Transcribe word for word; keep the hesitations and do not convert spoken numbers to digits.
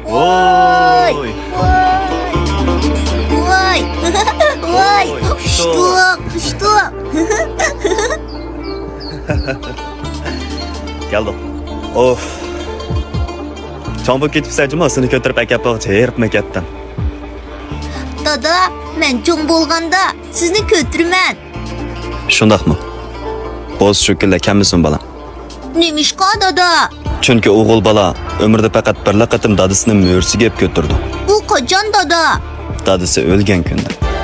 ۋوي! ۋوي! ۋوي! ۋوي! ئۇچتۇق! ئۇچتۇق! كەلدۇق. ئوف. چوڭ بولۇپ كېتىپسەن جۇمۇ، سېنى كۆتۈرۈپ ئەكەپ باغچە ھېرىپمۇ كەتتىم. دادا، مەن چوڭ بولغاندا سىزنى كۆتۈرىمەن. شۇنداقمۇ؟ بولسا شۇ كۈنلەر كەلمىسۇن بالام. نېمىشقا دادا؟ چۈنكى ئوغۇل بالا ئۆمرىدە پەقەت بىرلا قېتىم دادىسىنى مۈرىسىگە ئېلىپ كۆتۈرىدۇ. بۇ قاچان دادا؟ دادىسى ئۆلگەن كۈندە.